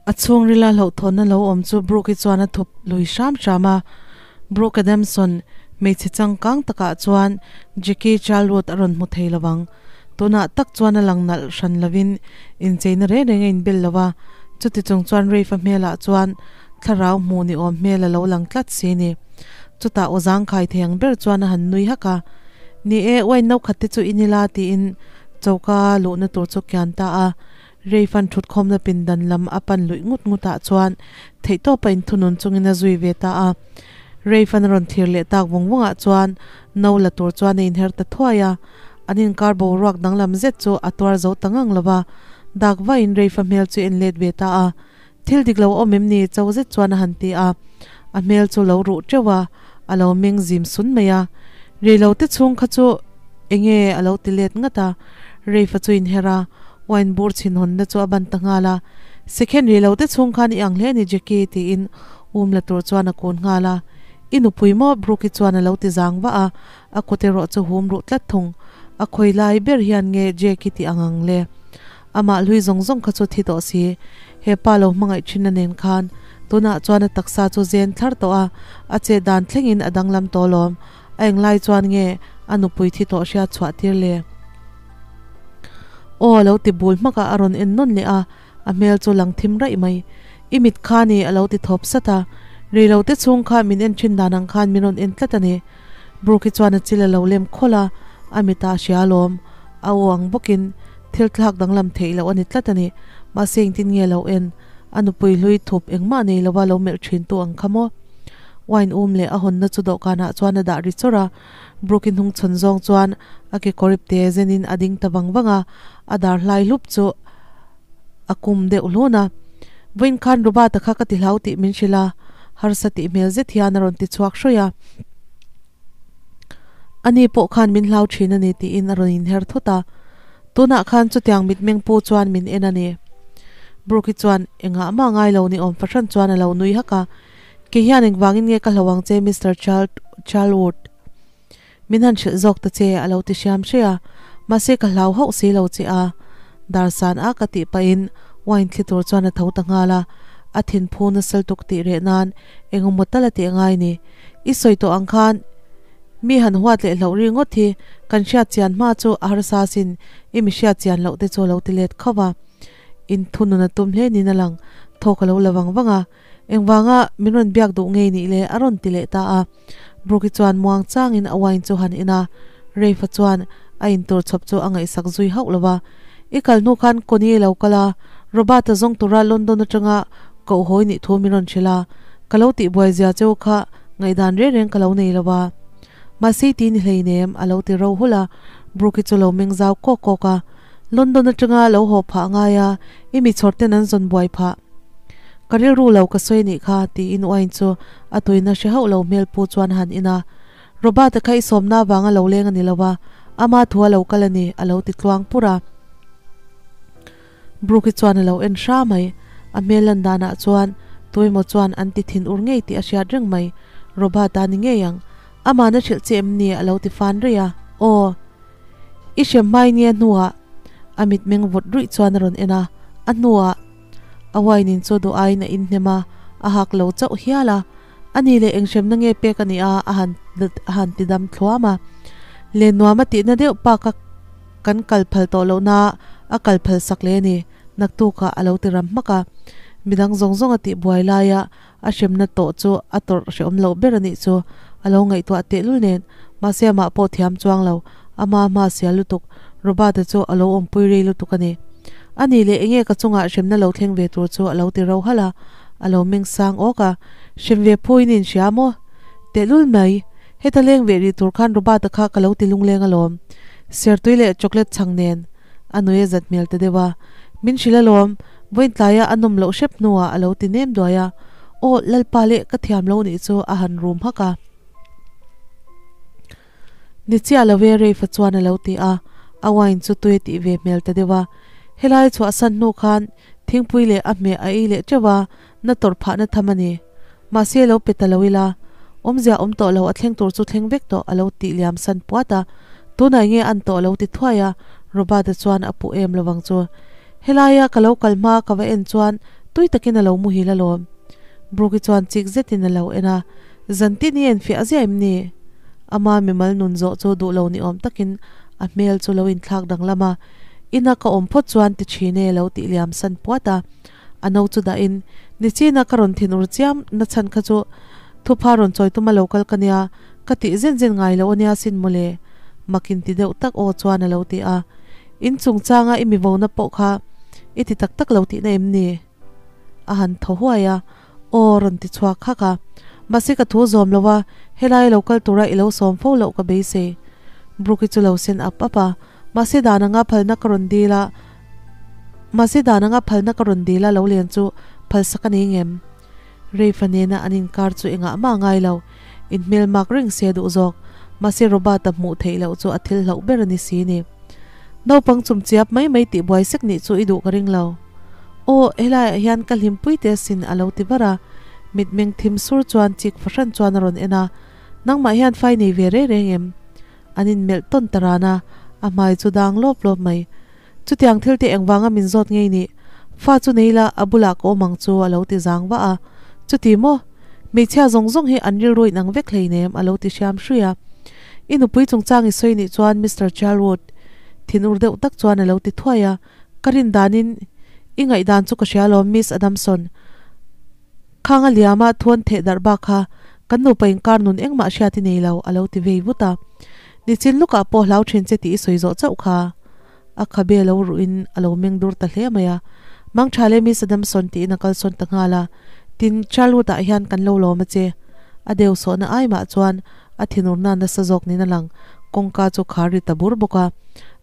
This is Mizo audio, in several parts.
A chhungrila hlauhthawnna lo awm chu Brooke-i chuan a thup lui hram hram a. Brooke Adamson, hmeichhe changkang takah chuan Jackie Charlwood a rawn hmu thei lo vang. Tunah tak chuan a lang nalh hran lovin incheina reng reng a inbel lo a, chuti chung chuan Rafe-a hmelah chuan thlarau hmuh ni awm hmel a lo lang tlat si ni. Chutah aw zangkhai thei ang ber chuan a han nui hak a, Ni e, wine no khat te chu in ila tiin choka luhna tur chu kian ta a. Rafe-a'n thutkhawmna pindan lam a pan luih ngut ngut ah chuan theihtawpa inthunun chungin a zui ve ta a. Rafe-a'n a rawn thlir leh tak vung vung ah chuan no la tur chuan a inher ta thuai a. An inkar boruak danglam zet chu a tuar zo ta ngang lo va, dak vahin Rafe-a hmel chu en let ve ta a. Thil dik lo awm em ni? Cho zet chuan a han ti a. A hmel chu lo ruh teuh a, a lo meng zim sun mai a. Reilo te chhung kha chu enge a lo ti let ngat a. Rafe-a chu inher a, wine bur chhin hawnna chu a ban ta nghal a. Second reilo te chhung khan i ang hle a ni Jackie tiin um la tur chuan a kun nghal a. I nupui maw? Brooke-i chuan a lo ti zang vah a. A kut erawh chu hum ruh tlat thung. A khawi lai ber hian nge Jake i tih ang ang le? Amah hlui zawng zawng kha chu thi tawh si. He pa lo hmangaih thinna nen khan tunah chuan a taksa chu zen thlar tawh a, a chet dan thlengin a danglam tawh alawm. A englai chuan nge a nupui thi tawh hriat chhuah tir le? Aw a lo ti bul hmak a, a rawn en nawn leh a, a hmel chu lang thim raih mai. I mit kha ni a lo ti thawp sat a, reilote chhung kha min en thin dan ang khan min rawn en tlat a ni. Brooke-i chuan a chil a lo lem khawlh a, a mitah a hria alawm. A aw ang bawkin thil thlak danglam theih loh a ni tlat a ni. Mahse engtin nge lo en? A nupui hlui thup engmah nei lova lo melh thin tu ang kha maw? Wine um leh a hawnna chu dawhkanah chuan a dah ri chawrh a. Brooke-i hnungchhawn zawng chuan a kekawrip te zenin a ding ta vang vang a, a dar hlai hlup chu a kum deuh hlun a. Vawiin khan Robert-a kha ka ti hlau tih min hrilh a, harsa tih hmel zet hian a rawn ti chhuak hrawih a. Ani pawh khan min hlau thin a ni tiin a rawn inher thut a. Tunah khan chutiang mitmeng pu chuan min en a ni. Brooke-i chuan engah mah ngai lo ni awm fahran chuan a lo nui hak a. Kei hian engvangin nge ka hlo ang che Mister Charlwood? Min han hrilh zawk ta che a lo ti hriam hria a, mahse ka hlau hauh si lo che a. Dar san a ka tih pahin wine thli tur chuan a tho ta nghal a, a thinphu nasal tuk tih reh nan engemaw tal a tih angai ni. I sawi tawh ang khan mi han huat leh hloh ri ngawt hi kan hriat chian hma chu a harsa sin i mi hriat chian loh te chu a lo ti let khauh a. Inthunun a tum hle niin a lang, thawk a lo la vang vang a. Engvanga min rawn biak duh ngei nih le a rawn ti leh ta a. Brooke-i chuan muang changin a wine chu han in a, Rafe-a chuan a intur chhawp chu a ngaihsak zui hauh lo va. I kal hnu khan Connie lo kal a, Robert-a zawng tura London atanga koh hawi nih thu min rawn hrilh a, ka lo tihbuai zia cheu kha ngaihdan reng reng ka lo nei lo va. Mahse i ti ni hleinem, a lo ti ro hulh a, Brooke-i chu lo meng zau kawk kawk a. London atanga lo haw phah ngai a, i mi chhawr ten an zawn buai phah. Ka rilru lo ka sawi anih kha, tiin wine chu a tuina hre hauh lo hmel pu chuan a han in a. Robert-a kha i sawmna avanga lo leng a ni lo a, ama thu a lo kal a ni, a lo ti tluang pur a. Brooke-i chuan a lo en hra mai. A hmel lan danah chuan tuemaw chuan an ti thin ur ngei tih a hriat reng mai. Robert-a ni ngei ang. Amahna hrilh che em ni? a lo ti fan rei a. Aw. I hrem hmai nia hnuah a mitmeng vawt ruih chuan a rawn en a, a hnuah a wine in chu duh aiin a inhnem a, a hak lo chauh hial a. Ani leh eng hremna nge pek a nih a, a han a han ti dam thluam a. Len nuam a tihna deuh pak a kan kal phal tawh lohna a kal phal sak leh a ni, naktukah a lo ti ram hmak a. Midang zawng zawng a tih buai laia A hremna tawh chu a tawrh hrehawm loh ber a nih chu a lo ngaihtuah tehlul nen, mahse amah pawh thiam chuang lo, ama hma sial lutuk, Robert-a chu a lo awmpui rei lutuk a ni. A nih leh enge ka chungah hremna lo thleng ve tur chu a lo ti ro halh a, a lo meng sang awk a, Hrem ve phuin in hria maw? Tehlul mai, heta leng ve rih tur khan Robert-a kha ka lo ti lungleng alawm, sertui leh chocolate chhang nen a nui a zat hmel ta deuh a, Min hrilh alawm, Vawiin tlaia a nawm loh hrep hnuah a lo ti nem duai a, Aw Lalpa leh ka thiam lo nih chu a han rum hak a. Ni chiah lo e Rafe-a chuan a lo ti a, a wine chu tui a tih ve hmel ta deuh a. Helai chhuahsan hnu khan thingpui leh a hmeh a ei leh teuh a, na tawrh phahna tham a ni. Mahse lo pe ta lo ila, awmzia awm tawh lo a thleng tur chu thleng vek tawh a lo tih liam san puat a, tunah enge an tawh a lo ti thuai a, Robert-a chuan a puh em lovang chu. Helaia ka lo kal hma ka va en chuan Tui takin a lo muhil alawm. Brooke-i chuan chik zetin a lo en a, Zantin i enfiah ziah em ni? Ama mimal nun zawh chu duh lo ni awm takin a hmel chu lo inthlak danglam a, Ina ka awm phawt chuan ti thin e lo tih liam san puat a. A no chu dahin, Nichina ka rawn thin ur chiam na chhan kha chu thupha rawn chawi tuma lo kal ka nia, ka tih zen zen ngai lo ania sin mawle. Makin ti deuh tak aw chuan a lo ti a. In chungchanga i mi vona pawh kha i ti tak tak lo tihna em ni? A han thaw huai a, Aw rawn ti chhuak hak a. Mahse ka thu zawm lo a, helai lo kal tura i lo sawm fo loh ka beisei. Brooke-i chu lo sen ap ap a, Mahse dan anga phalna ka rawn dil a, mahse dan anga phalna ka rawn dil a lo len chu phalsak a ni ngem? Rafe-a nena an inkar chu engah mah ngai lo, inhmel mak reng se duh zawk. Mahse Robert-a hmuh theih loh chu a thil hlauh ber a ni si ni. Naupang chum chiap mai mai tih buai sek nih chu i duh ka ring lo. Aw, helaiah hian ka hlimpui te asin a lo ti var a. Mitmeng thim sur chuan chik fahran chuan a rawn en a, Nangmah hian fai nei ve reng reng em? An inmelh tawn ta ran a, a hmai chu dang lawp lawp mai. Chutiang thil te engvanga min zawt ngei nih? Fa chu nei la, a bulah ka awm ang chu a lo ti zang vah a. Chuti maw? Hmeichhia zawng zawng hi an rilru inang vek hleinem a lo ti hriam hrui a. I nupui chungchang i sawi nih chuan Mister Charlwood thinur deuh tak chuan a lo ti thuai a. Ka rin danin i ngaihdan chu ka hria alawm Miss Adamson. Khang a liama thuan theh darh bak kha kan nupa inkar nun engmah hriat i nei lo a lo ti vei vut a. Nichin lukah pawh hlau thin che tih i sawi zawh chauh kha. A khabe lo ruhin a lo meng dur ta hle mai a. Mang tha le Miss Adamson tiin a kalsawn ta nghal a. Tin, Charlwood-ah hian kan lo lawm a che. A deu sawhna ai mah chuan a thinurna nasa zawk niin a lang. Kawngka chu khar ri ta bur bawk a.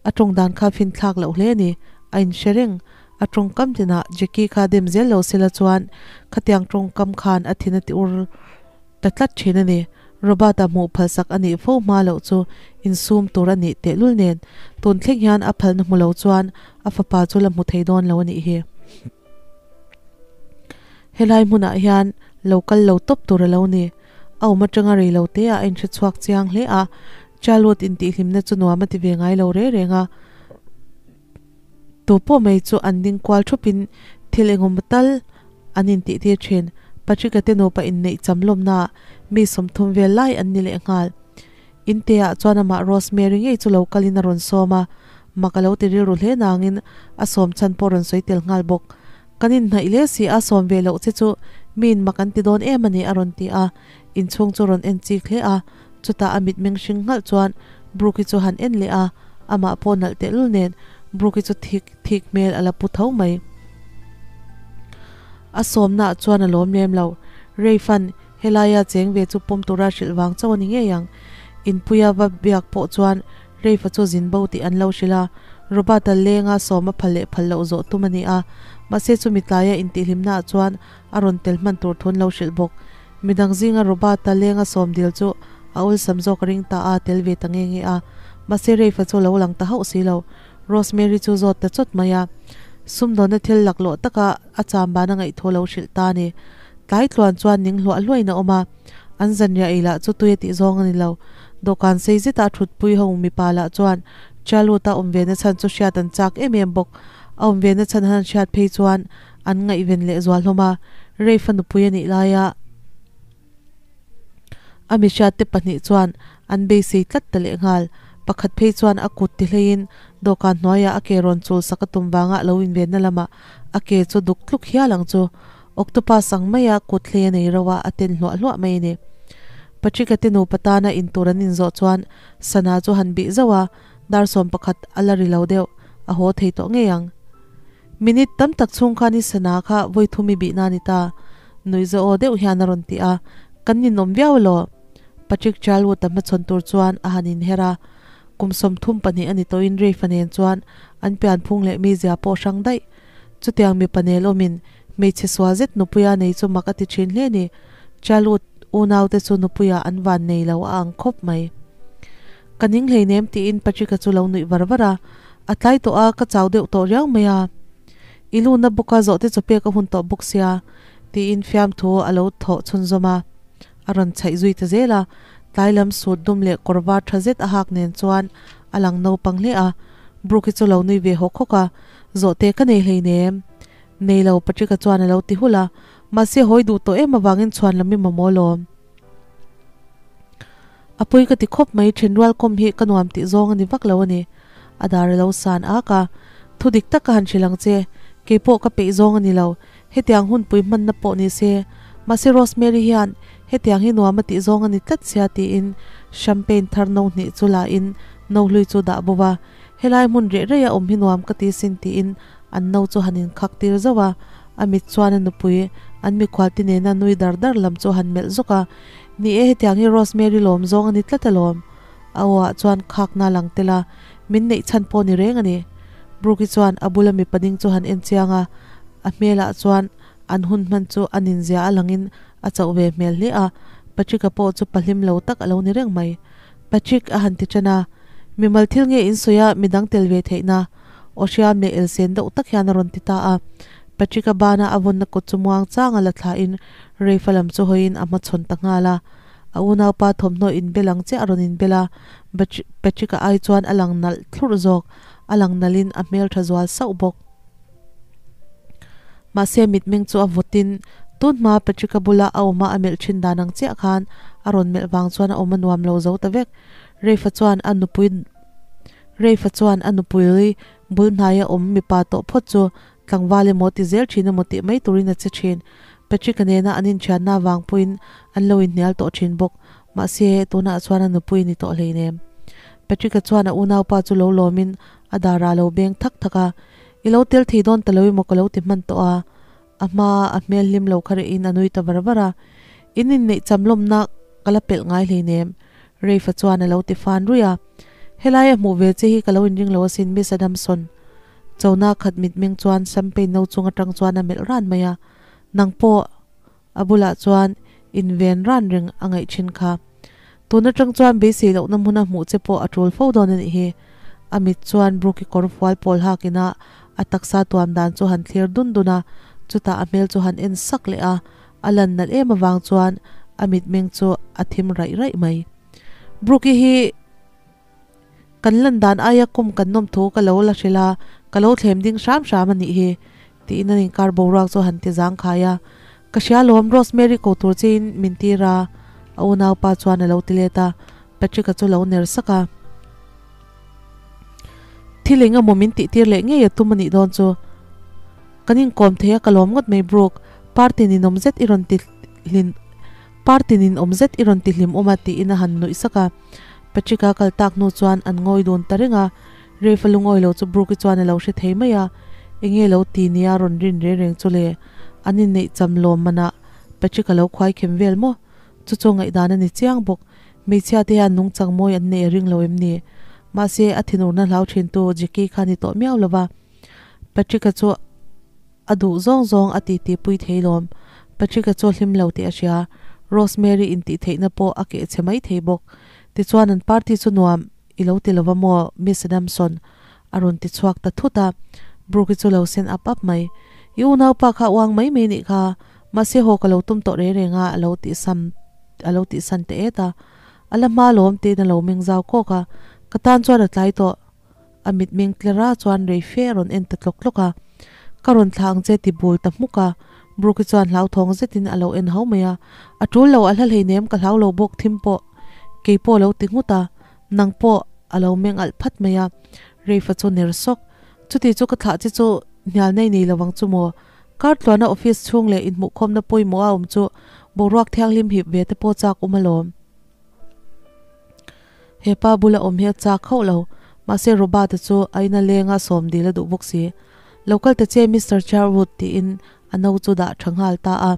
A tawng dan kha finthlak loh hle a ni. A inhre reng. A tawngkam tinah Jackie kha dem zel lo sela chuan khatiang tawngkam khan a thin a ti ur ta tlat thin a ni. Robert-a hmuh phalsak a nih fo hma loh chu insum tur a nih tehlul nen tun thleng hian a phalna hmu lo chuan a fapa chu la hmu thei dawn lo a nih hi. Helai hmunah hian lo kal lo tawp tur a lo ni. A awm atanga rei lo te ah a inhre chhuak chiang hle a, Charlotte intihhlimna chu nuam a ti ve ngai lo reng reng a. Tu pawh mai chu an ding kual thupin thil engemaw tal an intihtir thin. Patrick-a te nupa inneih cham lawmnaah mi 30 vel lai an ni leh nghal. Inte ah chuan amah Rosemary ngei chu lo kalin a rawn sawm a, mak a lo ti rilru hle nangin a sawm chhan pawh rawn sawi tel nghal bawk. Kan inhnaih hle si a, sawm ve loh che chu miin mak an ti dawn em a ni a rawn ti a, inchhung chu rawn en chik hle a. Chutah a mitmeng hring nghalh chuan Brooke-i chu han en leh a, amah pawh nalh tehlul nen Brooke-i chu thik thik hmel a la pu tho mai. A sawmnaah chuan a lawm lem lo. Rafe-a'n helaia cheng ve chu pawm tura hrilh vang chauh a ni ngei ang. Inpuia va biak pawh chuan Rafe-a chu zin bo tih an lo hrilh a, Robert-a lenga sawm a phal leh phal loh zawh tum a ni a, mahse chumi tlaia intihhlimnaah chuan a rawn tel hman tur thu an lo hrilh bawk. Midang zinga Robert-a lenga sawm dil chu a awlsam zawk a ring ta a, tel ve ta nge nge a. Mahse Rafe-a chu lo lang ta hauh si lo. Rosemary chu zawt ta chawt mai a. Sumdawnna thil laklawh taka a cham ban a ngaihthaw lo hrilh ta a ni. Tlai tluan chuan ning hluah hluain a awm a. An zanriah ei lah chu tui a tih zawng a ni lo. Dawhkan sei zeta a thutpui ho mipa lah chuan Charlotte-a awm ve na chhan chu hriat an chak em em bawk. A awm ve na chhan han hriat phei chuan an ngaihven leh zual hlawm a, Rafe-a nupui a nih laia a mihriatte pahnih chuan an beisei tlat ta leh nghal. Pakhat phei chuan a kut ti hleiin dawhkan hnuaiah a ke rawn chul sak a tum vanga lo invenna lamah a ke chu duk tluk hial ang chu. Octopus ang maia kut hlei a nei reuh a, a ten hluah hluah mai a ni. Patrick-a te nupa tana intur an inzawh chuan sana chu han bih zauh a, dar 11 a la ri lo deuh, a haw thei tawh ngei ang. Minute tam tak chhung khan i sana kha vawi thum i bihna a ni ta, nuihza aw deuh hian a rawn ti a, kan ninawm viau elaw? Patrick Charlwood-a hmachhawn tur chuan a han inher a, kum 32 a ni tawhin Rafe-a nen chuan an pianphung leh mizia pawh hrang daih. Chutiang mipa nel awmin hmeichhe sual zet nupuia nei chu mak a ti thin hle ni. Charlwood unaute chu nupuia an van nei lo a ang khawp mai. Ka ning hleinem tiin Patrick-a chu lo nuih var var a, A tlai tawh a, ka chau deuh tawh riau mai a. I luna bawka zawhte chaw pek a hun tawh bawk sia, tiin fiamthu a lo thawh chhunzawm a. A rawn chhaih zui ta zel a, tlai lam sut dum leh kawr var tha zet a hak nen chuan a lang naupang hle a. Brooke-i chu lo nui ve hawk hawk a, Zawhte ka nei hleinem. Nei lo, Patrick-a chuan a lo ti hulh a. Mahse, hawi duh tawh em avangin chhuan lam i mamawh lawm. A pawi ka ti khawp mai, thenrual kawm hi ka nuam tih zawng a ni vak lo a ni. A dar a lo san ak a. Thu dik tak ka han hrilh ang che, kei pawh ka peih zawng a ni lo. Hetiang hunpui hmanna pawh ni se, mahse Rosemary hian hetiang hi nuam a tih zawng a ni tlat sia tiin champagne thar no hnih chu la in no hlui chu dah bo va, helai hmun reh rei a awm hi nuam ka ti sin tiin an no chu han inkhak tir zauh a, a mit chuan a nupui an mikhual te nena nui dar dar lam chu a han melh zawk a, ni e hetiang hi Rosemary lawm zawng a ni tlat alawm. A aw ah chuan khakna lang tel a, min neih chhan pawh ni reng a ni. Brooke-i chuan a bula mipa ding chu han en chiang a, a hmelah chuan an hun hman chu a ninzia a langin a chauh ve hmel hle a, Patrick-a pawh chu pahlim lo tak a lo ni reng mai. Patrick a han ti ṭan a, Mimal thil nge in sawi a, midang tel ve theihna? Aw hriam leh elsen deuh tak hian a rawn ti ta a. Patrick-a bana a vawnna kut chu muang changa la thlahin Rafe-a lam chu hawiin a hmachhawn ta nghal a. A unaupa thawmhnaw inbel ang chiah a rawn inbel a, Patrick-a ai chuan a lang nalh thlurh zawk, a lang nalhin a hmeltha zual sauh bawk. Mahse mitmeng chu a vawtin tun hma Patrick-a bula a awma a melh thin dan ang chiah khan a rawn melh vang chuan a awm a nuam lo zo ta vek. Rafe-a chuan a nupui Rafe-a chuan a nupui bul hnaia awm mipa tawh phawt chu Tlangval emaw ti zel thin emaw tih mai turin a che thin. Patrick-a nena an inthianna avang pawhin an lo inhnial tawh thin bawk. Mahse, tunah chuan a nupui ni tawh hleinem. Patrick-a chuan a unaupa chu lo lawmin a darah a lo beng thak thak a, I lo tel thei dawn ta lo emaw ka lo ti hman tawh a. A hmaa a hmel hlim lo kha rehin a nui ta var var a. In inneih chamlawmna ka la pelh ngai hleinem. Rafe-a chuan a lo ti fan ruih a. Helai a hmuh ve che hi ka lo inring lo asin, Miss Adamson. Chona khat mitmeng chuan champagne no chung atang chuan a melh ran mai a, nang pawh a bulah chuan inven ran reng a ngaih thin kha. Tun atang chuan beisei lohna hmuna hmuh che pawh a tul fo dawn a nih hi. A mit chuan Brooke-i kawr fual pawl hakin a a taksa tuam dan chu han thlir dun dun a, chutah a hmel chu han en sak leh a, a lan nalh em avang chuan a mitmeng chu a thim raih raih mai. Brooke-i hi. Kan lan dan aia kum kan nawm thu ka lo la hrilh a, ka lo thlem ding hram hram a nih hi, tiin an inkar boruak chu a han ti zang khai a. Ka hria lawm, Rosemary ko tur chiin min tir a, a unaupa chuan a lo ti let a, Patrick-a chu lo ner sak a. Thil eng emaw min tih tir leh ngei a tum a nih dawn chu. Kan inkawm thei a, ka lawm ngawt mai Brooke, party ninawm zet i rawn ti hlin party ninawm zet i rawn ti hlim awm a tiin a han nuih sak a. Patrick-a kal tak hnu chuan an ngawi dun ta reng a, Rafe-a lungawi lo chu Brooke-i chuan a lo hre thei mai a, enge lo ti nia rawn rin reng reng chu le, an inneih cham lawm manah Patrick-a lo khuai khem vel maw? Chu chu ngaihdan a ni chiang bawk, hmeichhia te hian nungchang mawi an nei a ring lo em ni? Mahse, a thinurna hlau thintu Jackie kha ni tawh miau lo va, Patrick-a chu a duh zawng zawng a titi pui thei lawm. Patrick-a chu hlim lo tih a hria. Rosemary intihtheihna pawh a keh chhe mai thei bawk. Tichuan an party chu nuam i lo ti lova maw Miss Adamson? a rawn ti chhuak ta thut a. Brooke-i chu lo sen ap ap mai. I unaupa kha uang mai mai nih kha. Mahse haw ka lo tum tawh reng reng a, a lo tih sam a lo tih san ta et a. A la hma lawm tiin a lo meng zau kawk a. Ka tan chuan a tlai tawh. A mitmeng tlera chuan rei fe a rawn en ta tlawk tlawk a. Ka rawn thlah ang che ti bul ta hmuk a. Brooke-i chuan hlauthawng zetin a lo en ho mai a. A tul lo, a hla hleinem, ka hlau lo bawk thim pawh. Kei pawh a lo ti nghut a. Nang pawh a lo meng alh phat mai a. Rafe-a chu ner sawk. Chuti chu ka thlah che chu hnial nei nei lo ang chu maw? Kar tluana office chhung leh inhmuhkhawmna pawimawh a awm chu boruak thianghlim hip ve te pawh chak awm alawm. He pa bula awm hi a chak hauh lo, mahse Robert-a chu a ina lenga sawm dil a duh bawk si. Lo kal ta che Mister Charwood tiin a no chu dah tha nghal ta a.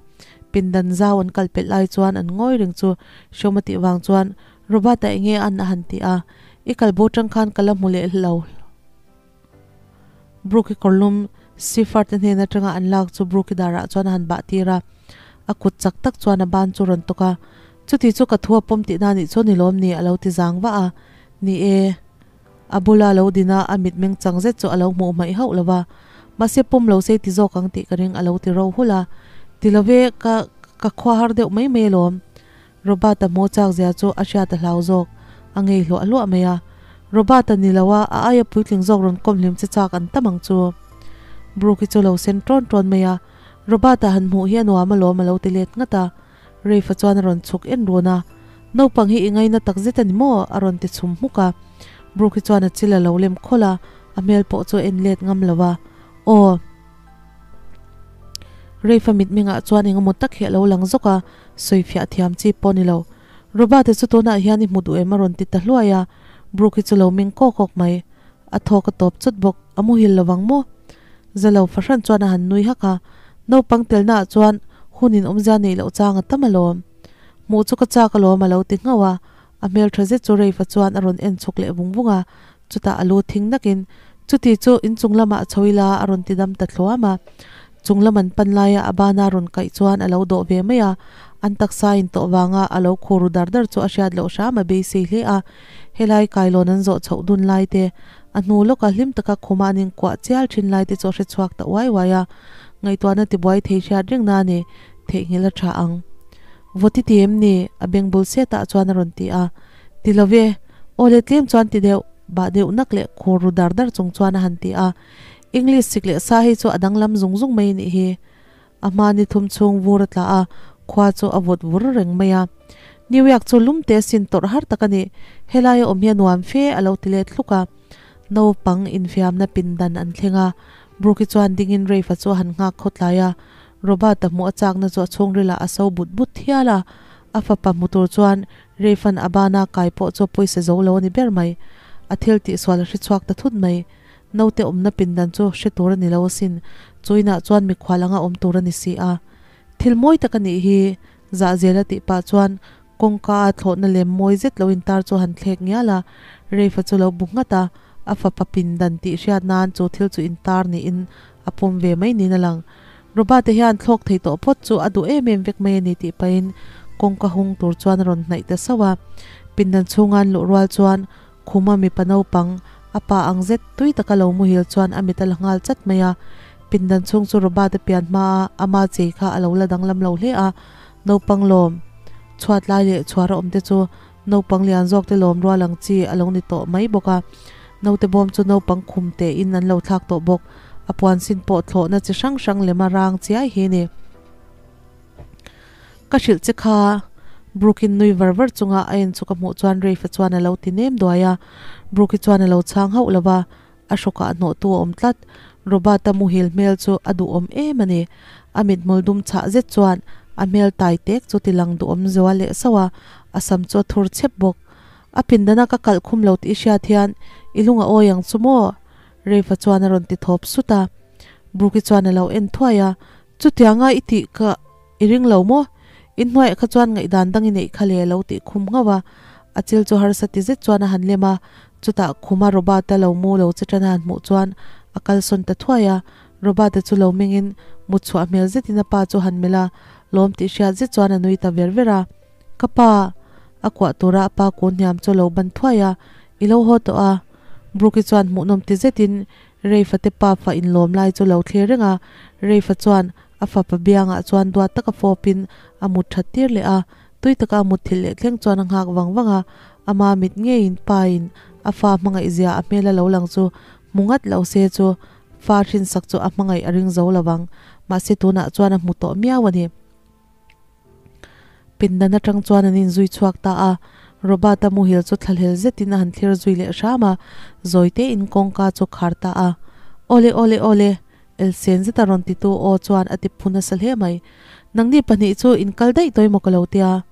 Pindan zau an kal pelh lai chuan an ngawi reng chu hreawm a tih vang chuan Robert-a enge an a han ti a, I kal bo tang khan ka la hmu leh lo. Brooke-i kawrlum Seaford-te hnen atanga an lak chu Brooke-i darah chuan a han bah tir a, a kut chak tak chuan a ban chu rawn tawk a. Chuti chu ka thu a pawm tihna nih chu ni lawm ni a lo ti zang vah a. Ni e, a bula lo din a, a mitmeng chang zet chu a lo hmuh hmaih hauh lo va. Mahse pawm lo sei ti zawk ang tih ka ring a lo ti ro hulh a. Ti lo ve, ka ka khua har deuh mai mai alawm. Robert-a hmuh chak zia chu a hriat a hlau zawk, a ngei hluah hluah mai a. Robert-a ni lo a, a aia puitling zawk rawn kawm hlim che chak an tam ang chu. Brooke-i chu lo sen ṭawn ṭawn mai a, Robert-a han hmuh hi a nuam alawm a lo ti let ngat a. Rafe-a chuan a rawn chhuk en run a, Naupang hi i ngaina tak zet a ni maw? a rawn ti chhum hmuk a. Brooke-i chuan a chil a lo lem khawlh a, a hmel pawh chu a en let ngam lo a. Aw. Rafe-a mitmengah chuan engemaw tak hi a lo lang zawk a, sawifiah thiam chi pawh a ni lo. Robert-a chu tunah hian i hmu duh em? a rawn ti ta hluai a, Brooke-i chu lo meng kawk kawk mai. A thawk a tawp chawt bawk, a muhil lovang maw? Zalo fahran chuan a han nui hak a, naupang telnaah chuan hun in awmzia neih loh chang a tam alawm. Hmuh chu ka chak alawm a lo ti nghauh a, a hmeltha zet chu Rafe-a chuan a rawn en chhuk leh vung vung a, chutah a lu thing nakin, Chuti chu inchung lamah chho ila a rawn ti dam ta thluam a. Chung lam an pan laia a bana rawn kaih chuan a lo dawh ve mai a, an taksa in tawh vanga a lo khur ru dar dar chu a hriat loh hram a beisei hle a. Helai kailawn an zawh chhoh dun lai te, a hnu lawka hlim taka khuma an inkuah chial thin lai te chu a hre chhuak ta uai uai a, ngaihtuahna tibuai thei hriat reng na ni, theihnghilh a tha ang. Vawti ti em ni? A beng bul setah chuan a rawn ti a. Ti lo ve, aw le tlem chuan ti deuh, bah deuh nak leh khur ru dar dar chung chuan a han ti a. English sik leh sa hi chu a danglam zung zung mai nih hi. A hma ni thum chhung vur a tla a, khua chu a vawt vur reng mai a. New York chu lum te sin tawrh har tak a ni. Helai a awm hi a nuam fe a lo ti let hluk a. Naupang infiamna pindan an thleng a, Brooke-i chuan dingin Rafe-a chu a han nghak khawtlai a. Robert-a hmuh a chakna chu a chhungrilah a so but but thial a. A fapa hmu tur chuan Rafe-a'n a bana kai pawh chu a pawisa zo lo a ni ber mai. A thil tihsual a hre chhuak ta thut mai. Naute awmna pindan chu hre tur a ni lo asin, chu inah chuan mikhual anga awm tur a ni si a. Thil mawi tak a nih hi, zahzel a tih pah chuan kawngka a thlawhna lem mawi zet lo intar chu a han thlek ngial a, Rafe-a chu lo bu nghat a, a fapa pindan tih hriat nan chu thil chu intar niin a pawm ve mai niin a lang. Robert-a hian thlawk thei tawh phawt chu a duh em em vek mai a ni tih pahin kawngka hung tur chuan a rawn hnaih ta sauh a, pindan chhunga an luh rual chuan Khuma mipa naupang, a pa ang zet tui taka lo muhil chuan a mit a la nghal chat mai a. Pindan chhung chu Robert-a pian hmaa ama chei kha a lo la danglam lo hle a. Naupang lawm chhuat lai leh chhuar a awm te chu naupang lian zawk te lawm rual ang chi a lo ni tawh mai bawk a. Naute bawm chu naupang khum tein an lo thlak tawh bawk. A puan sin pawh thlawhna chi hrang hrang lema rang chiai hi a ni. Ka hrilh che kha. Brooke-in nui var var chunga a en chu ka hmuh chuan Rafe-a chuan a lo ti nem duai a. Brooke-i chuan a lo chhang hauh lo va, a hrawkah hnawhtu a awm tlat. Robert-a muhil hmel chu a duhawm em a ni. A mithmul dum chhah zet chuan a hmel tai tek chu ti lang duhawm zual leh sauh a, a sam chu a thur chep bawk. A pindana ka kalh khum lo tih i hriat hian i lung a awi ang chu maw? Rafe-a chuan a rawn ti thawp sut a. Brooke-i chuan a lo en thuai a, Chutianga i tih ka i ring lo maw? In hnuaiah kha chuan ngaihdan dang i neih kha le a lo tih khum nghauh a. A chil chu harsa ti zet chuan a han lem a, chutah khuma Robert-a lo mu lo che tan a han hmuh chuan a kalsawn ta thuai a. Robert-a chu lo mengin mut chhuah hmel zetin a pa chu han melh a, lawm tih hriat zet chuan a nui ta ver ver a. Ka pa! A kuah tura a pa kun hniam chu a lo ban thuai a, I lo haw tawh a. Brooke-i chuan hmuhnawm ti zetin Rafe-a te pa fa inlawm lai chu lo thlir reng a, Rafe-a chuan a fapa biangah chuan duat taka fawpin a mut that tir leh a, tui taka a mut thilh leh thleng chuan a nghak vang vang a, ama mit ngeiin pain a fa hmangaihzia a hmel a lo lang chu hmu ngat lo se chu fa hrinsak chu a hmangaih a ring zo lovang, mahse tunah chuan a hmu tawh miau a ni. Pindan atang chuan an inzui chhuak ta a, Robert-a muhil chu thlahlel zetin a han thlir zui leh hram a, zawi tein kawngka chu khar ta a. Awle awle awle, elsen zeta rawn titu aw chuan a ti phu nasa hle mai. Nangni pahnih chu in kal daih tawih maw ka lo tia?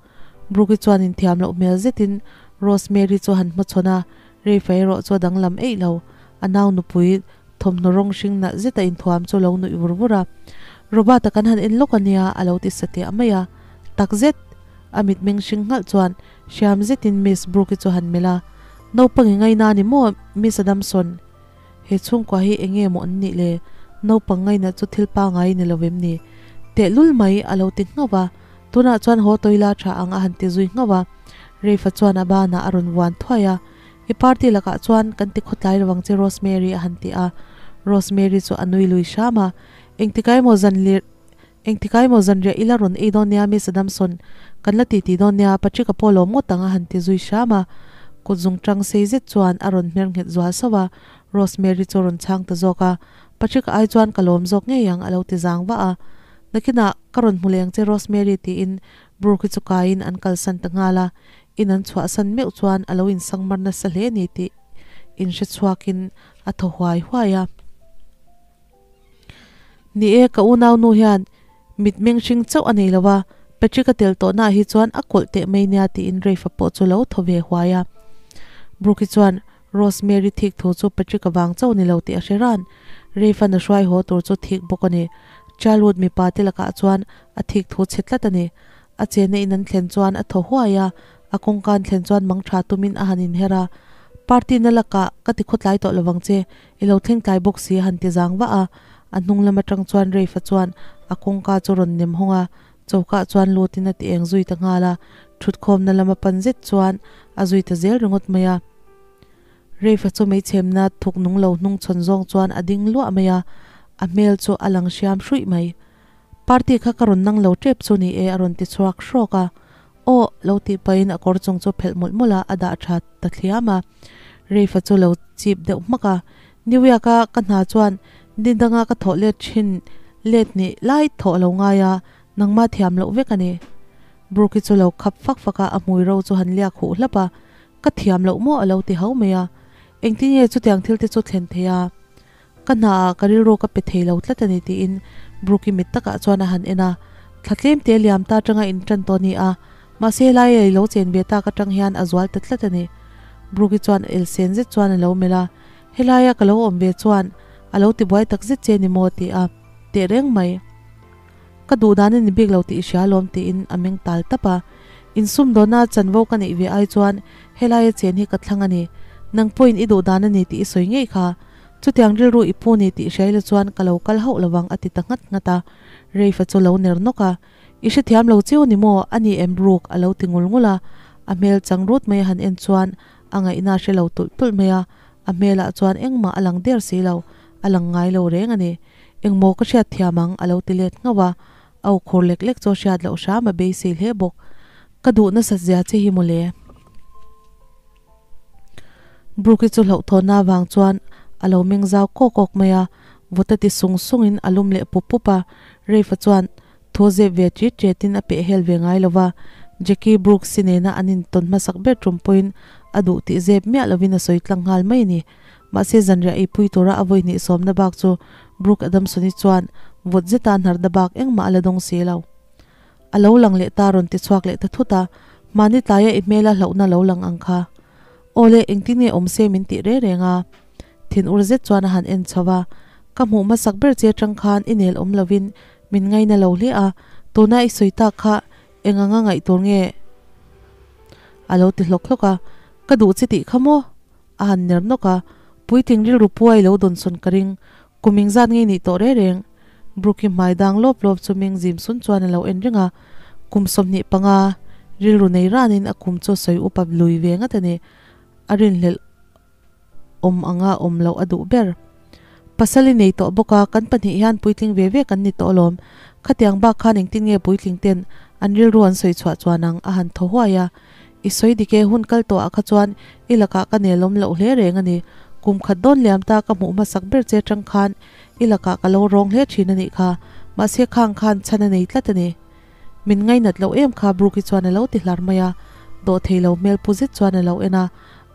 Brooke-i chuan inthiam loh hmel zetin Rosemary chu a han hmachhawn a, Rafe-a erawh chu a danglam eih lo. A nau nupui thawmhnaw rawng hring nalh zeta inthuam chu lo nuih vur vur a, Robert-a kan han en lawk a nia a lo ti sateh mai a. Takzet! A mitmeng hring nghalh chuan hriam zetin Miss Brooke-i chu han melh a, Naupang i ngaina a ni maw, Miss Adamson? He chhungkua hi eng nge maw an nih le? Naupang ngaina chu thil pangai ni lo vem ni? Tehlul mai a lo ti nghauh a, tunah chuan haw tawila tha ang a han ti zui nghauh a. Rafe-a chuan a banah a rawn vuan thuai a, I party lakah chuan kan ti khawtlai lo ang che Rosemary a han ti a, Rosemary chu a nui lui hram a, Engtikai maw zan lir Engtikai maw zanriah ila rawn ei dawn nia Miss Adamson, kan la titi dawn nia Patrick-a pawh lawm ngawt ang a han ti zui hram a, kut zung tang sei zet chuan a rawn hmer nghet zual sauh a, Rosemary chu a rawn chhang ta zawk a. Patrick ai chuan ka lawm zawk ngei ang a lo ti zang vah a. Nakinah ka rawn hmu leng che Rosemary tiin Brooke-i chu kaiin an kalsan ta nghal a, in an chhuahsan meuh chuan a lo insangmar nasa hle ni tih inhre chhuakin a thaw huai huai a. Ni e, ka unau nu hian mitmeng hring chauh a nei lo a, Patrick-a tel tawhnaah hi chuan a kawlh teh mai nia tiin Rafe-a pawh chu lo thaw ve huai a. Brooke-i chuan Rosemary thik thu chu Patrick-a vang chauh ni lo tih a hre ran. Rafe-a'n a hruai haw tur chu thik bawk a ni. Childhood mipa te lakah chuan a thik thu chhe tlat a ni. A chenna in an thlen chuan a thaw huai a, a kawngka an thlen chuan mang tha tumin a han inher a. Party na lakah ka ti khawtlai tawh lovang che, i lo thleng tlai bawk si a han ti zang vah a. A hnung lam atang chuan Rafe-a chuan a kawngka chu rawn nem hawng a, choka chuan lutin a ti eng zui ta nghal a, thutkhawmna lama pan zet chuan a zui ta zel ringawt mai a. Rafe-a chu meichhemna thuk nung lo hnung chhawn zawng chuan a ding luah mai a, a hmel chu a lang hriam hruih mai. Party kha ka rawn nang lo tep chu ni e a rawn ti chhuak hrawk a. Aw, lo tih pahin a kawr chung chu phelh mawlh mawlh a, a dah tha ta thliam a. Rafe-a chu lo chip deuh hmak a. New York-a ka hna chuan ni danga ka thawh let thin let nih lai thawh a lo ngai a, nangmah thiam loh vek a ni. Brooke-i chu lo khap fak fak a, a hmui ro chu han liak huh hlap a. Ka thiam loh maw a lo ti ho mai a. Engtin nge chutiang thil te chu thlen thei a? Ka hnaah ka rilru ka pe thei lo tlat a ni tiin Brooke-i mit takah chuan a han en a. Thla tlem te liam ta atanga intan tawh a ni a, mahse helai a ilo chen ve tak atang hian a zual ta tlat a ni. Brooke-i chuan elsen zet chuan a lo melh a, Helaia ka lo awm ve chuan a lo tibuai tak zet che ni maw? ti a teh reng mai. Ka duh dan a ni bik lo tih i hria alawm tiin a meng tal tap a. Insumdawna chanvo ka neih ve ai chuan helaia chen hi ka thlang a ni. Nang pawhin i duh dan a ni tih i sawi ngei kha. Chutiang rilru i pu ni tih hriaila chuan ka lo kal hauh lovang a ti ta nghat nghat a. Rafe-a chu lo ner nawk a. I hrethiam lo chiu ni maw? A ni em Brooke? a lo ti ngul ngul a. A hmel chang rut mai a han en chuan a ngaihna a hre lo tulh tulh mai a. A hmelah chuan engmah a lang der si lo, a lang ngai lo reng a ni. Engmaw ka hriat thiam ang? a lo ti let nghauh a. A aw khur lek lek chu a hriat loh hram a beisei hle bawk. Ka duh nasat zia che hi mawle. Brooke-i chu hlauhthawnna avang chuan a lo meng zau kawk kawk mai a, vawt a ti sung sungin a lum leh pup pup a. Rafe-a chuan thaw zep ve ṭit ṭetin a peh hel ve ngai lo va, Jackie Brooks-i nena an intawn hmasak ber ṭum pawhin a duh tih zep miah lovin a sawi tlang nghal mai a ni. Mahse zanriah eipui tura a vawi hnih sawmna bak chu Brooke Adamson-i chuan vawt zeta hnarna bak engmah a la dawng si lo. A lo lang leh ta rawn ti chhuak leh ta thut a, mahni tlaia i hmela hlauhna lo lang ang kha. Aw le, engtin nge awm se min tih reng reng a? Thin ur zet chuan a han en chho a, Ka hmuh hmasak ber che atang khan i nel awm lovin min ngaina lo hle a, tuna i sawi tak kha eng anga ngaih tur nge? A lo ti hlawk hlawk a, Ka duh che tih kha maw? A han ner nawk a, Puitling rilru puai lo dawnsawn ka ring, kum engzat nge nih tawh reng reng? Brooke-i hmai dang lawp lawp chu meng zim sun chuan a lo en reng a, kum 25 rilru nei ranin a kum chu a sawi upa lui ve ngat a ni. A rinhlelh awm anga awm loh a duh ber. Pasal i nei tawh bawk a, kan pahnih hian puitling ve ve kan ni tawh alawm. Khatiang bak khan engtin nge puitling ten an rilru an sawi chhuah chuan ang a han thaw huai a. I sawi dik e, hun kal tawhah kha chuan i lakah ka nelawm loh hle reng a ni. Kum khat dawn liam ta ka hmuh hmasak ber che atang khan I lakah ka lo rawng hle thin a nih kha, mahse khang khan chhan a nei tlat a ni. Min ngainat loh em kha Brooke-i chuan a lo ti hlar mai a, dawh thei lo hmel pu zet chuan a lo en a,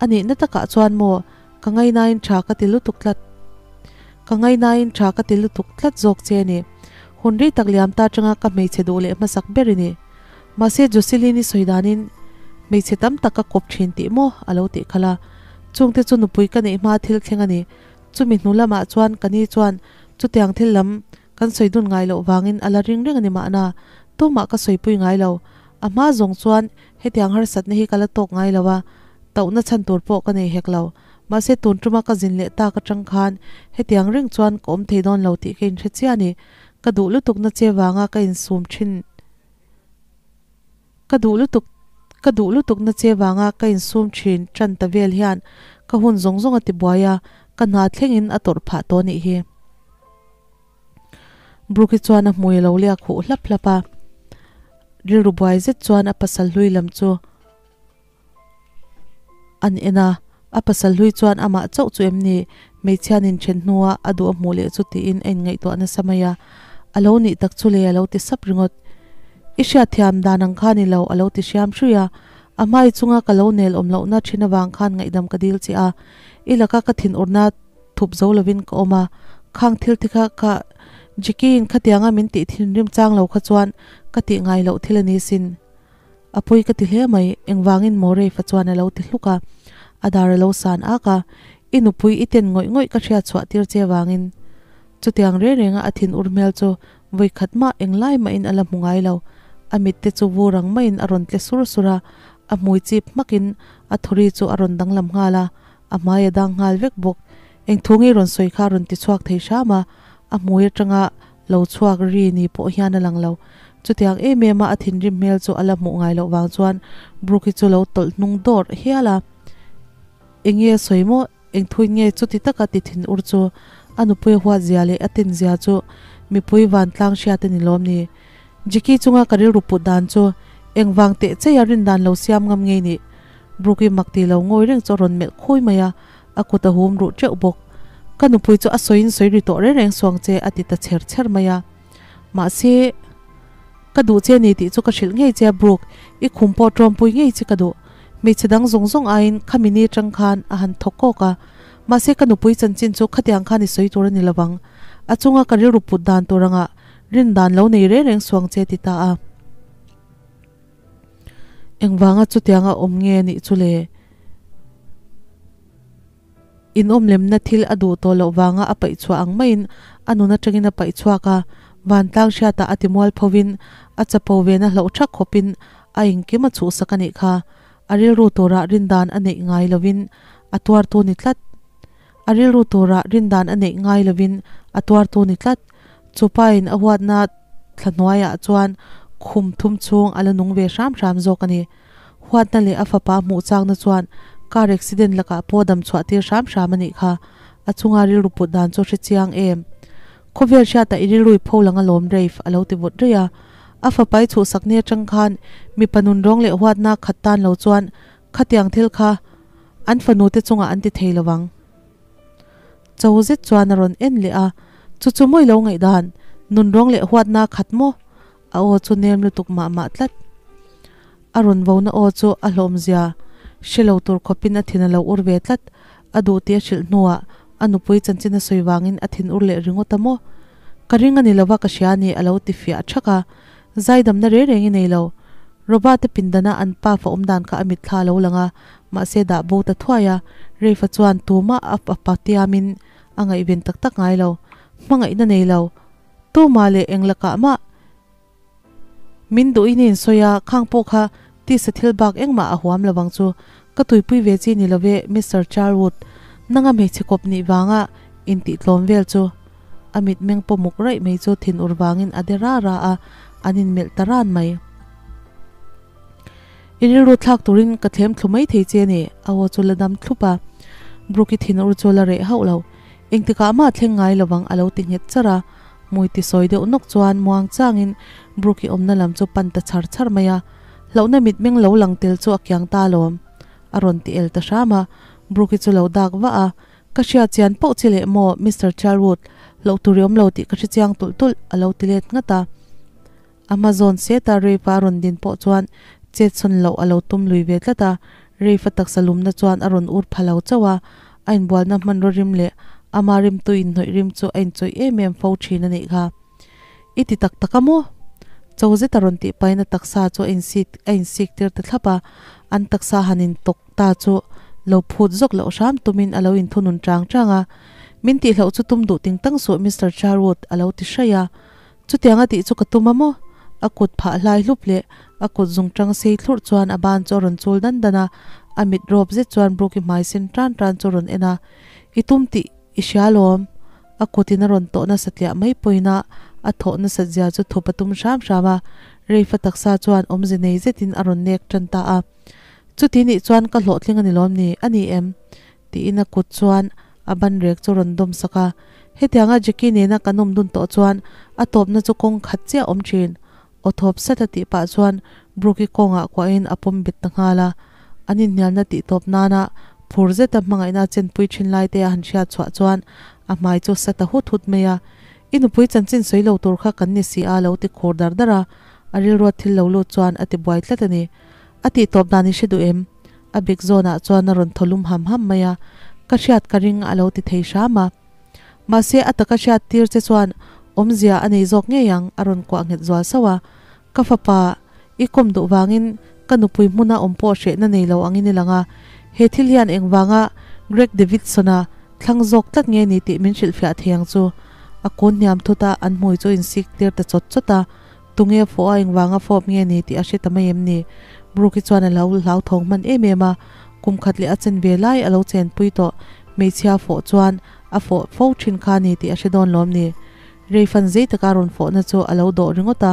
A nihna takah chuan maw, ka ngainain tha ka ti lutuk tlat, ka ngainain tha ka ti lutuk tlat zawk che a ni. Hun rei tak liam ta atanga ka hmeichhe duh leh hmasak ber i ni. Mahse Jocelyn-i sawi danin hmeichhe tam tak ka kawp thin tih maw a lo tih khalh a, chungte chu nupui ka neih hma thil thleng a ni. Chumi hnu lamah chuan ka ni chuan chutiang thil lam kan sawi dun ngai loh vangin a la ring reng a ni mahna, tumah ka sawipui ngai lo. A hma zawng chuan hetiang harsatna hi ka la tawk ngai lo a, tauhna chhan tur pawh ka nei hek lo. Mahse tun tuma ka zin leh tak atang khan hetiang reng chuan ka awm thei dawn lo tih ka inhre chiah a ni. Ka duh lutukna che vanga ka insum thin. Ka duh lutuk, ka duh lutuk na che vanga ka insum thin tan ta vel hian ka hun zawng zawng a ti buai a, ka hna thlengin a tawrh phah tawh nih hi. Brooke-i chuan a hmui a lo liak huh hlap hlap a, rilru buai zet chuan a pasal hlui lam chu an en a, A pasal hlui chuan amah chauh chu em ni hmeichhiain inthen hnua a duh a hmuh leh chu tiin a inngaihtuah nasa mai a, a lo nih tak chu le a lo ti sap ringawt. I hriatthiam dan ang kha ni lo a lo ti hriam hruih a, a hmai chunga ka lo nel awm lohna thin avang khan ngaihdam ka dil che a, i laka ka thinurna thup zo lovin ka awm a, khang thil te kha ka Jackie-in khatianga min tih thinrim chang lo kha chuan ka tih ngai loh thil a ni sin. A pawi ka ti hle mai, engvangin maw Rafe-a chuan a lo ti hluk a, a dar a lo san ak a, I nupui i ten ngawih ngawih ka hriat chhuah tir che vangin. Chutiang reng renga a thin ur hmel chu vawi khat mah englai mahin a la hmu ngai lo, a mit te chu vur ang maiin a rawn tle sur sur a, a hmui chip hmakin a thawri chu a rawn danglam nghal a, a hmai a dang nghal vek bawk. Eng thu nge rawn sawi kha a rawn ti chhuak thei hram a, a hmui atanga lo chhuak ri ni pawh hian a lang lo. Chutiang em em a a thinrim hmel chu a la hmuh ngai loh vang chuan Brooke-i chu lo tawlh hnung dawrh hial a. Eng nge a sawi maw? Eng thuin nge chuti taka ti thin ur chu? A nupui a huat zia leh a tin zia chu mipui vantlang hriat a ni lawm ni? Jackie chunga ka rilru put dan chu engvang teh cheia rin dan lo siam ngam ngei nih? Brooke-i mak ti lo ngawi reng chu a rawn melh khawi mai a, a kut a hum ruh teuh bawk. Ka nupui chu a sawiin sawi ri tawh reng reng suang che a ti ta chher chher mai a. Mahse, ka duh che ni tih chu ka hrilh ngei che a Brooke, i khum pawh tawmpui ngei che ka duh. Hmeichhe dang zawng zawng aiin khami ni atang khan a han thawk kawk a. Mahse ka nupui chanchin chu khatiang khan i sawi tur a ni lovang. A chunga ka rilru put dan tur anga rin dan lo nei reng reng suang che ti ta a. Engvanga chutianga awm nge nih chu le? Inawmlemna thil a duh tawh loh vanga a paih chhuah ang maiin a nun atangin a paih chhuak a, vantlang hriatah a timual phovin a chapo vena hlauh thak khawpin a engkim a chhuhsak a nih kha. A rilru turah rindan a neih ngai lovin a tuartu ni tlat. A rilru turah rindan a neih ngai lovin a tuartu ni tlat. Chupain a huatna thla hnuaiah chuan khum thum chhung a la nung ve hram hram zawk a ni. Huatna leh a fapa hmuh chakna chuan car accident lakah pawh dam chhuah tir hram hram a nih kha. A chunga rilru put dan chu hre chiang em? Khawvel hriatah i rilru i pho lang alawm Rafe a lo ti vawt rei a. A fapa i chhuhsak ni atang khan mipa nun rawng leh huatna khat tan lo chuan khatiang thil kha an fanu te chungah an ti thei lovang. Cho zet chuan a rawn en leh a, Chu chu mawi lo ngaihdan, nunrawng leh huatna khat maw? A aw chu nem lutuk mah mah tlat. A rawn vona aw chu a hlawmzia hre lo tur khawpin a thin a lo ur ve tlat. A duh tih a hrilh hnuah a nupui chanchin a sawi vangin a thin ur leh ringawt a maw? Ka ring a ni lova ka hria a ni a lo ti fiah thak a. Zaidamna reng reng i nei lo. Robert-a pindana an pa fa awmdan kha a mitthla a lo lang a, mahse dah bo ta thuai a, Rafe-a chuan tumah a pa tiamin a ngaihven tak tak ngai lo. Hmangaihna nei lo. Tumah leh eng lakah mah min duhin i insawi a, khang pawh kha tisa thil bak engmah a huam lo vang chu. Ka tuipui ve chi ni love Mister Charwood, nanga hmeichhe kawp nih vanga intihtlawm vel chu. A mitmeng pawh muk raih mai chu thin ur vangin a de ra ra a, an inmelh ta ran mai. I rilru thlak turin ka thlem thlu mai thei che a ni, a aw chu la dam thlup a. Brooke-i thin ur chu la reh hauh lo. Engtikah mah thleng ngai lovang a lo ti nghet char a. Hmui ti sawi deuh nawk chuan muang changin Brooke-i awmna lam chu pan ta chhar chhar mai a. Hlauhna mitmeng lo lang tel chu a kiang ta alawm. A rawn ti el ta hram a. Brooke-i chu lo dak vah a. Ka hria chian pauh che leh maw, Mister Charwood, loh tur i awm lo tih ka hre chiang tulh tulh, a lo ti let nghat a. A hma zawn seta Rafe-a a rawn din pawh chuan chet sawn loh a lo tum lui ve tlat a. Rafe-a taksa lumna chuan a rawn ur pha lo chauh a, a inbualna hmanraw rim leh ama rimtu inhnawih rim chu a inchawih em em fo thin a nih kha. I ti tak tak a maw? Cho zet a rawn tih pahin a taksa chu a insik a insik tir ta thlap a, an taksa han intawk ta chu lo phut zawk loh hram tumin a lo inthunun chang chang a. Min tihloh chu tum duh ting tang suh Mister Charwood a lo ti hraih a. Chutiang a tih chu ka tum a maw? A kut phah hlai hlup leh a kut zung tang sei thlurh chuan a ban chu a rawn chul dan dan a, a mit rawp zet chuan Brooke-i hmai sen tan tan chu a rawn en a. I tum tih i hria lawm. A kutin a rawn tawh nasa tliah mai pawhin a a thawh nasat zia chu thup a tum hram hram a, Reifa taksa chuan awmze nei zetin a rawn nek tan ta a. Chuti nih chuan ka hlawhtling a ni lawm ni? A ni em? Tiin a kut chuan a ban rek chu rawn dawm sak a. Hetianga Jackie nena kan awm dun tawh chuan a tawpna chu kawng khat chiah a awm thin. Aw thawp sat a tih pah chuan Brooke-i kawngah kuahin a pawm bet ta nghal a. An inhnialna tih tawp nana Phur zeta hmangaihna a chenpui thin lai te a han hriat chhuah chuan a hmai chu sa ta hut hut mai a. I nupui chanchin sawi lo tur kha kan ni si a lo ti khur dar dar a, a rilruat thil lo lut chuan a ti buai tlat a ni. A tih tawp dan i hre duh em? A bik zawnah chuan a rawn thaw lum ham ham mai a, Ka hriat ka ring a lo ti thei hram a. Mahse a taka hriat tir che chuan awmzia a nei zawk ngei ang a rawn kuah nghet zual sauh a. Ka fapa, i kawm duh vangin ka nupui hmuna awm pawh hrehna nei lo angin i lang a, he thil hian engvanga Greg Davidson-a thlang zawk tlat nge ni tih min hrilhfiah thei ang chu. A kun hniam thut a, an hmui chu insik tir ta chawt chawt a. Tunge fawh a engvanga fawp nge ni tih a hre ta mai em ni? Brooke-i chuan a lo hlauthawng hman em em a, kum khat leh a chen ve lai a lo chenpui tawh hmeichhia fawh chuan a fawh fo thin kha ni tih a hre dawn lawm ni? Reifan zei taka rawn fawhna chu a lo dawh ringawt a,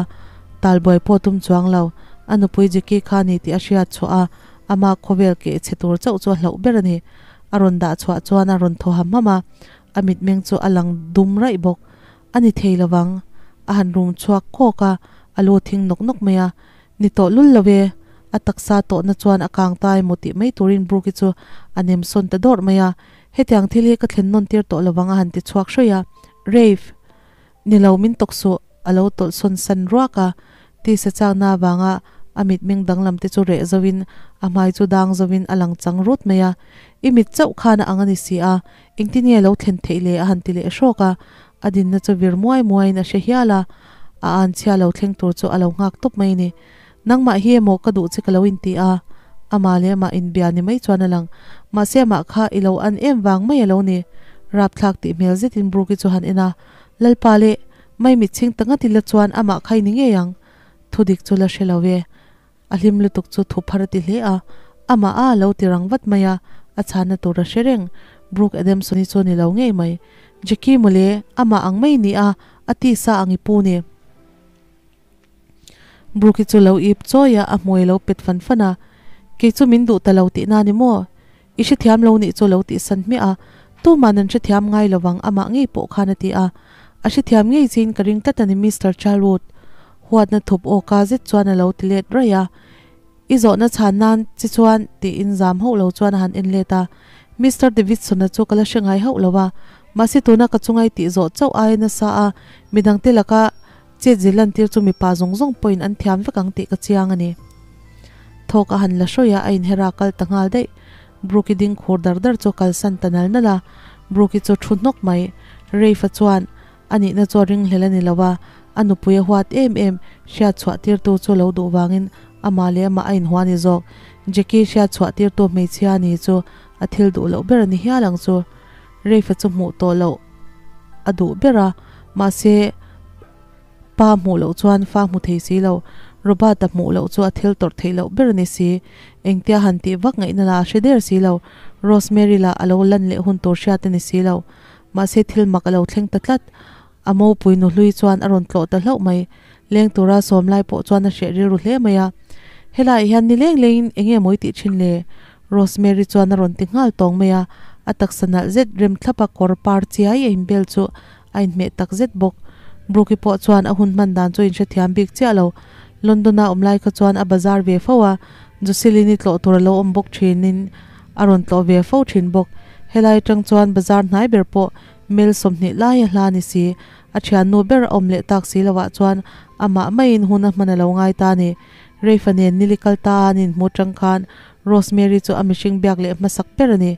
talbuai pawh tum chuang lo. A nupui Jackie kha ni tih a hriat chhuah a, ama khawvel keh chhe tur chauh chu a hlauh ber a ni. A rawn dah chhuah chuan a rawn thaw ham ham a, a mitmeng chu a lang dum raih bawk. A ni thei lovang. A han rum chhuak kawk a, a lu thing nawk nawk mai a. Ni tawh lul lo e. A taksa tawhna chuan a kang ta emaw tih mai turin Brooke-i chu a nem sawn ta dawrh mai a. Hetiang thil hi ka thlen nawn tir tawh lovang a han ti chhuak hrawih a. Rafe! Ni lo min tawk suh, a lo tawlh sawn san ruak a. Tisa chakna avanga a mitmeng danglam te chu reh zoin a hmai chu dang zoin a lang chang rut mai a. I mit chauh khan a ang a ni si a, engtin nge lo thlen theih le a han ti leh hrawk a. A dinna chu vir muai muaiin a hre hial a, a anchhia lo thleng tur chu a lo nghak tawp mai a ni. Nangmah hi emaw ka duh che ka lo inti a, amah leh amah inbia ni mai chuan a lang. Mahse amah kha i lo an em vang mai a lo ni. Rapthlak tih hmel zetin Brooke-i chu han en a, Lalpa leh mai mitchhing ta ngat ila chuan amah kha i ni ngei ang. Thudik chu la hre lo e. A hlim lutuk chu thu phar a ti hle a, amah a lo ti rang vat mai a, a chhanna tur a hre reng. Brooke Adamson-i chu ni lo ngei mai. Jackie mawle, amah ang mai ni a, a tisa ang i pu ni. Brooke-i chu lo ip chawi a, a hmui a lo pet fan fan a. Kei chu min duh ta lo tihna ni maw? I hrethiam lo nih chu lo tihsan hmiah a, tuman an hrethiam ngai lovang amah ngei pawh khan a ti a. A hrethiam ngei chiin ka ring tlat a ni Mister Charlwood. Huatna thup awka zet chuan a lo ti let raih a. I zawhna chhan nan che chuan tiin zam hauh lo chuan a han en let a. Mister Davidson-a chu ka la hre ngai hauh lo a, mahse tuna ka chungai tih zawh chauh aia nasa a midangte laka Chet zir lantir chu mipa zawng zawng pawhin an thiam vek ang tih ka chiang a ni. Thawk a han la hrawih a, a inher a kal ta nghal daih. Brooke-i ding khur dar dar chu a kalsan ta nal nal a, Brooke-i chu thu hnawk mai. Rafe-a chuan a nihna chu a ringhlel a ni lo a, a nupui a huat em em, hriat chhuah tirtu chu lo duh vangin amah leh amah a inhua ni zawk. Jackie hriat chhuah tirtu hmeichhia a ni chu a thil duh loh ber a ni hial ang chu. Rafe-a chu hmuh tawh loh a duh ber a, mahse pa hmuh loh chuan fa hmu thei si lo. Robert-a hmuh loh chu a thil tawrh theih loh ber a ni si. Engtia han tih vak ngaihna lah a hre der si lo. Rosemary lah a lo lan leh hun tur hriat a ni si lo. Mahse thil mak a lo thleng ta tlat. A mopui nu hlui chuan a rawn tlawh ta hlauh mai. Leng tura sawm lai pawh chuan a hreh rilru hle mai a. Helaiah hian ni leng lengin eng nge mawi tih thin le? Rosemary chuan a rawn ti nghal tawng mai a, a taksa nalh zet rem thlap a kawr par chiai a inbel chu a inhmeh tak zet bawk. Brooke-i pawh chuan a hun hman dan chu a inhrethiam bik chiah lo. London-a awm lai kha chuan a bazar ve fo a, Jocelyn-i tlawh tur a lo awm bawk thinin a rawn tlawh ve fo thin bawk. Helai atang chuan bazar hnai ber pawh mel 20 lai a hla ni si, a thiannu ber a awm leh tak si lovah chuan amah maiin hun a hman a lo ngai ta a ni. Reifa nen nili kal ta an inhmu tang khan Rosemary chu a mihring biak leh hmasak ber a ni.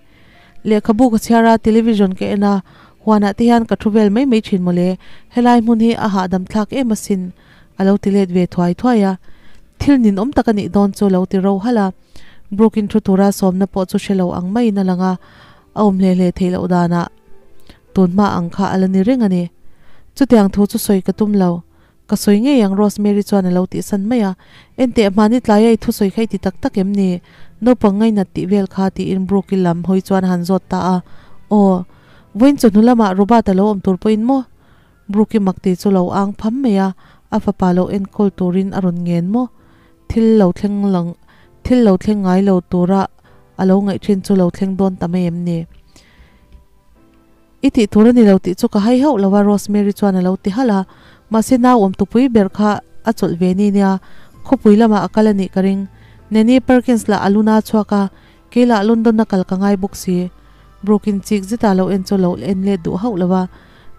Lehkhabu ka chhiar a, television ka en a, huanah te hian ka thu vel mai mai thin mawle, helai hmun hi a hahdam thlak em asin, a lo ti let ve thuai thuai a. Thil ninawm tak a nih dawn chu lo ti ro halh a. Brooke-in thu tura sawmna pawh chu hre lo ang maiin a lang a, a awm hle hle theih loh danah tun hma ang kha a la ni reng a ni. Chutiang thu chu sawi ka tum lo. Ka sawi ngei ang Rosemary chuan a lo tihsan mai a, Enteh hmani tlaia i thusawi kha i ti tak tak em ni? Naupang ngainat tih vel kha tiin Brooke-i lam hawi chuan a han zawt ta a, Aw. Vawiin chawhnu lamah Robert a lo awm tur pawhin maw? Brooke-i mak tih chu lo ang pham mai a, a fapa lo enkawl turin a rawn ngen maw? Thil lo thleng lang thil lo thleng ngai lo tura a lo ngaih thin chu lo thleng dawn ta mai em ni? I tih tur a ni lo tih chu ka hai hauh lo a Rosemary chuan a lo ti halh a, mahse nau awm tupui ber kha a chawlh ve ni nia, khawpui lamah a kal a nih ka ring. Nanny Perkins lah a luna chhuak a, Kei lah London a kal ka ngai bawk si. Brooke-in chik zeta lo en chu lo en let duh hauh lo a,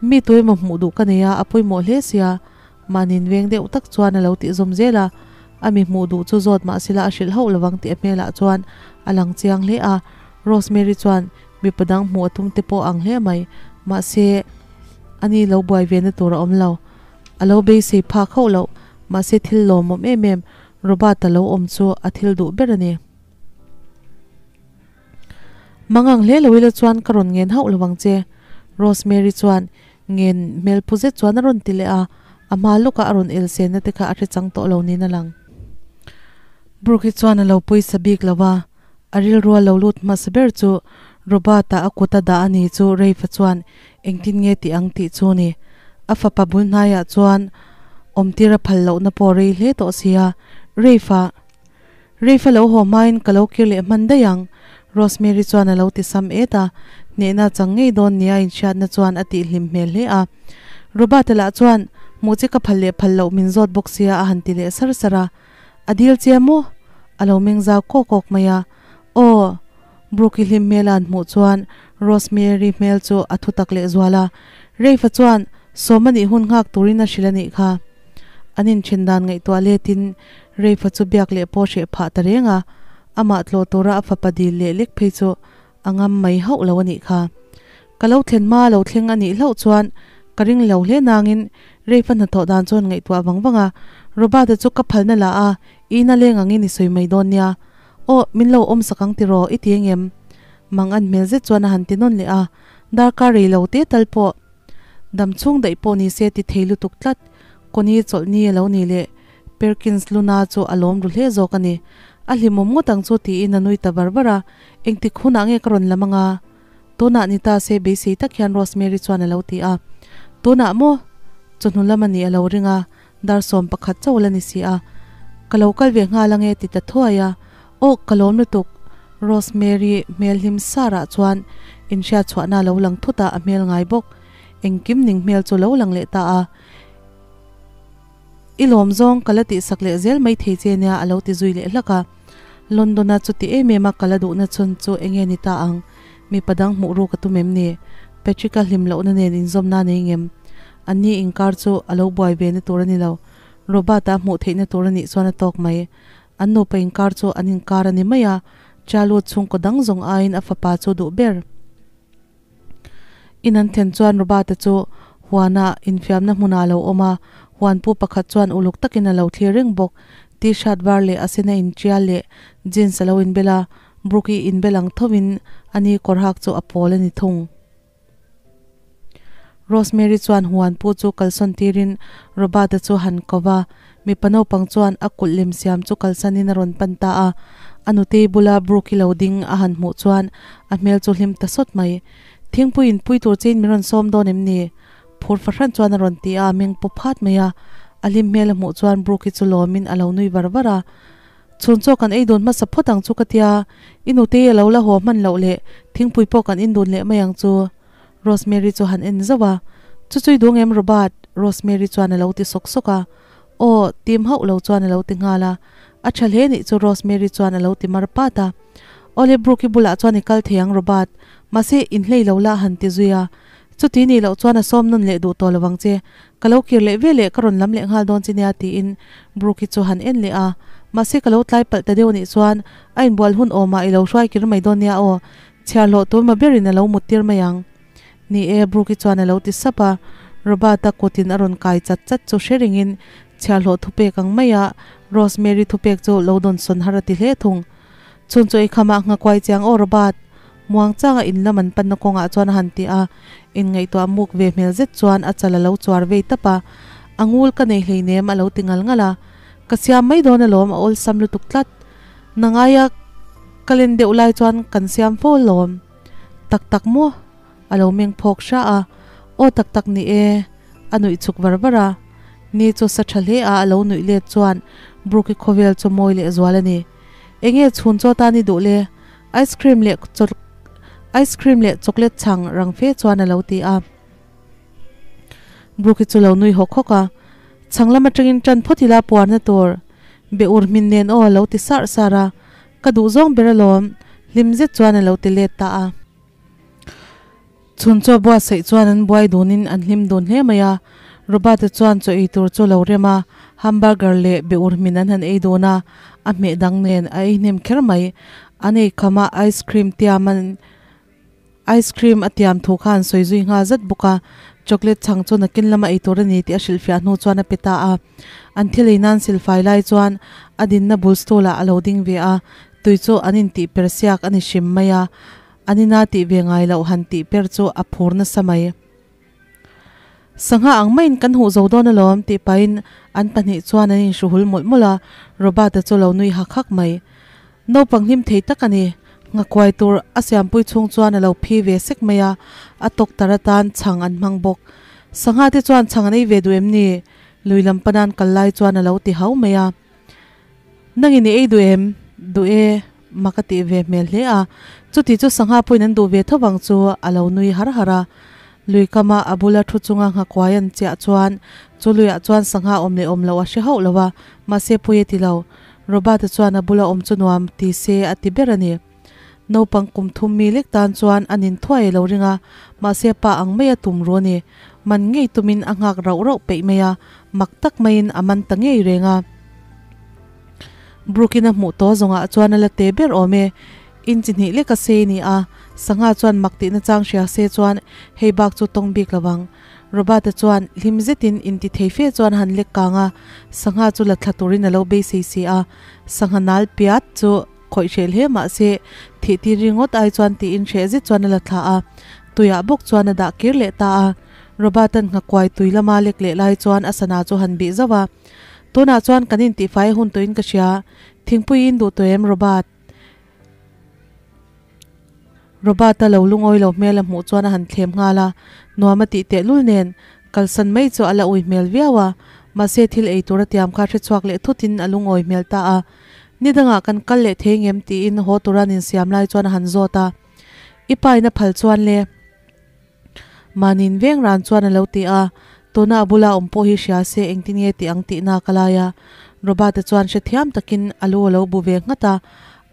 Mi tu emaw hmuh duh ka nei a, a pawimawh hle sia. Mahni'n veng deuh tak chuan a lo tih zawm zel a, a mi hmuh duh chu zawt mah sila a hrilh hauh lovang tih a hmelah chuan a lang chiang hle a. Rosemary chuan mipa dang hmuh a tum te pawh ang hle mai, mahse ani lo buai ve na tur a awm lo. A lo beisei phak hauh loh, mahse thil lawmawm em em Robert-a lo awm chu a thil duh ber a ni. Mangang hle lo ila chuan ka rawn ngen hauh lo ang che, Rosemary chuan ngen hmel phu zet chuan a rawn ti leh a, a hma lawkah a rawn el senna te kha a hre chang tawh lo niin a lang. Brooke-i chuan a lo pawisa bik lo a, a rilrua lo lut hmasa ber chu Robert-a a kut a dah a ni chu Rafe-a chuan engtin nge tih ang tih chu ni. A fapa bul hnaiah chuan awmtir a phal lohna pawh rei hle tawh sia, Rafe-a. Rafe lo haw hmain ka lo kir leh hman daih ang, Rosemary chuan a lo ti sam et a, hnehna chang ngei dawn nia inhriatna chuan a tih hlim hmel hle a. Robert-a lah chuan, Hmuh che ka phal leh phal loh min zawt bawk sia a han ti leh sar sar a. A dil che maw? A lo meng zau kawk kawk mai a. Aw. Brooke-i hlim hmel a han hmuh chuan Rosemary hmel chu a thu tak leh zual a. Rafe-a chuan, Sawm a nih hun nghak turin a hrilh a nih kha. An inthen dan ngaihtuah letin Rafe-a chu biak leh pawh hreh phah ta reng a, amah tlawh tura a fapa dil leh lek phei chu a ngam mai hauh lo a nih kha. Ka lo thlen hma lo thleng a nih hlauh chuan ka ring lo hle nangin Rafe-a hnathawh dan chuan ngaihtuah vang vang a, Robert-a chu ka phalna la a, i na leng angin i sawi mai dawn nia. Aw, min lo awm sak ang tiraw, i ti engem? Mang an hmel zet chuan a han ti nawn leh a, darkar rei lo te tal pawh Dam chhung daih pawh ni se ti thei lutuk tlat. Connie chawlhni a lo ni leh Perkins Luna chu a lawm ru hle zawk a ni. A hlimawm ngawt ang chu tiin a nui ta var var a, Engtik hunah nge ka rawn lam anga? Tunah ni ta se beisei tak hian Rosemary chuan a lo ti a. Tunah maw? Chawhnu lam a nih a lo ring a, dar 11 chauh la ni si a. Ka lo kal ve nghal ange ti ta thuai a. Aw ka lawm lutuk. Rosemary hmel hlim sarah chuan inhriat chhuahna a lo lang thut a, a hmel ngai bawk. Engkim ning hmel chu lo lang leh ta a. I lawm zawng ka la tihsak leh zel mai thei che nia a lo ti zui leh hlak a. London-a chuti em em a ka la duhna chhun chu enge ni ta ang? Mipa dang hmuh ru ka tum em ni? Patrick-a hlim lohna nen inzawmna a nei ngem? Anni inkar chu a lo buai ve na tur a ni lo. Robert-a hmuh theihna tur a nih chuan a tawk mai. An nupa inkar chu an inkar a ni mai a, Chalu chhungkaw dang zawng aiin a fapa chu duh ber. In an thlen chuan Robert-a chu huana infiamna hmunah a lo awm a, huanpu pakhat chuan uluk takin a lo thlir reng bawk. T-shirt var leh a sena intial leh jeans a lo inbel a, Brooke-i inbel ang thovin a ni kawr hak chu a pawl a ni thung. Rosemary chuan huan pu chu kalsawn tirin Robert-a chu han ko va, mipa naupang chuan a kulh lem siam chu kalsanin a rawn pan ta a. A nutei bula Brooke-i lo ding a han hmuh chuan a hmel chu hlim ta sawt mai. Thingpui inpui tur chein min rawn sawm dawn em ni? Phur fahran chuan a rawn ti a, a meng paw phat mai a. A hlim hmel a hmuh chuan Brooke-i chu lawmin a lo nui var var a. Chhun chaw kan ei dun hmasa phawt ang chu ka tia, i nutei a lo la haw hman loh leh thingpui pawh kan in dun leh mai ang chu. Rosemary chu han en zauh a, Chu chui duang em Robert? Rosemary chuan a lo ti sawk sawk a. Aw, tim hauh lo chuan a lo ti nghal a. A tha hle nih chu Rosemary chuan a lo ti mar pat a. Awle Brooke-i bulah chuan i kal thei ang Robert, mahse inhlei lo la a han ti zui a. Chuti nih loh chuan a sawm nawn leh duh tawh lo ang che. Ka lo kir leh ve leh ka rawn lam leh nghal dawn che nia tiin Brooke-i chu han en leh a. Mahse ka lo tlai palh ta deuh nih chuan a inbual hun awmah i lo hruai kir mai dawn nia aw. Chhiar hlawh tur ma berin a lo mut tir mai ang. Ni e Brooke-i chuan a lo ti sap a. Robert-a kutin a rawn kai chat chat chu hre ringin chhiar hlawh thupek ang maia Rosemary thupek chu lo dawn sawn har a ti hle thung. Chhun chu eikhamah nghakuai chiang aw Robert. Muang changa in lam an panna kawngah chuan a han ti a, inngaihtuah muk ve hmel zet chuan a chal a lo chuar vei tap a, A ngul ka nei hleinem a lo ti ngal ngal a, Ka siam mai dawn alawm a awlsam lutuk tlat. Nangaia ka len deuh lai chuan kan siam fo alawm. Tak tak maw? A lo meng phawk hra a, Aw tak tak ni e, a nuih chuk var var a. Ni chu sa tha hle a a lo nuih let chuan Brooke-i khawvel chu mawi leh zual a ni. Enge chhun chaw tan i duh le? Ice cream leh ice cream leh chocolate chhang rang fe chuan a lo ti a. Brooke-i chu lo nui hawk hawk a, Chhang lam atangin tan phawt ila puarna tur be ur hmin nen aw a lo ti sar sar a. Ka duh zawng ber alawm, Hlim zet chuan a lo ti let ta a. Chhun chaw buatsaih chuan an buai dunin an hlim dun hle mai a. Robert-a chuan chaw ei tur chu lo rem a, hamburger leh be ur hmin an han ei dun a, a hmeh dang nen a ei hnem kher mai. An ei kham a, ice cream tiam an ice cream a tiam thu kha an sawi zui nghal zat bawk a, chocolate chhang chu nakin lama ei tur a ni tih a hrilhfiah hnu chuan a pe ta a. An thil ei nan silfai lai chuan a dinna bul stool ah a lo ding ve a, tui chu an intih per siak a ni hrim mai a, an ina tih ve ngai loh han tih per chu a phur nasa mai. Sangha ang maiin kan huh zo dawn alawm tih pahin an pahnih chuan an inhruhul mawlh mawlh a, Robert-a chu lo nui hak hak mai. Naupang hlim thei tak a ni. Nghakuai tur a siampui chhung chuan a lo phi ve sek mai a, a tawk tar atan chhang an hmang bawk. Sangha te chuan chhang an ei ve duh em ni? Lui lam panan kal lai chuan a lo ti hau mai a. Nangin i ei duh em? Duh e, mak a tih ve hmel hle a. Chuti chu sangha pawhin an duh ve tho vang chu a lo nui har har a. Lui kama a bula thu chunga nghakuai an chiah chuan chu luiah chuan sangha awm leh awm loh a hre hauh lo a, mahse pawi a ti lo. Robert-a chuan a bula awm chu nuam ti se a ti ber a ni. Naupang kum thum mi lek tan chuan a nin thuai a lo ring a, mahse pa ang mai a tum ru a ni. Man ngei tumin a nghak rauh rauh peih mai a, mak tak maiin a man ta ngei reng a. Brooke-in a hmuh tawh zawngah chuan a la te ber awm e. In chi hnih lek a sei ni a, sangha chuan mak tihna chang hria se chuan hei bak chu tawng bik lo ang. Robert-a chuan hlim zetin inti thei fe chuan a han lek kang a, sangha chu la thla turin a lo beisei si a, sangha nal piat chu khawih hreh hle mah se thih tir ringawt ai chuan tiin hreh zet chuan a la thla a, tuiah bawk chuan a dah kir leh ta a. Robert-a'n nghakuai tui lama lek leh lai chuan a sana chu han bih zauh a, Tunah chuan kan intihfai a hun tawhin ka hria, thingpui i induh tawh em Robert? Robert-a lo lungawi lo hmel a hmuh chuan a han thlem nghal a, nuam a tih tehlul nen kalsan mai chu a la ui hmel viau a, mahse thil ei tur a tiam kha hrechhuak leh thutin a lungawi hmel ta a. Ni dangah kan kal leh thei ngem tiin haw tura an insiam lai chuan a han zawt a, I pa in a phal chuan le. Mahniin veng ran chuan a lo ti a, tuna a bula awm pawh hi hria se engtin nge tih ang tihna ka lai a. Robert-a chuan hrethiam takin a lu a lo bu ve nghat a,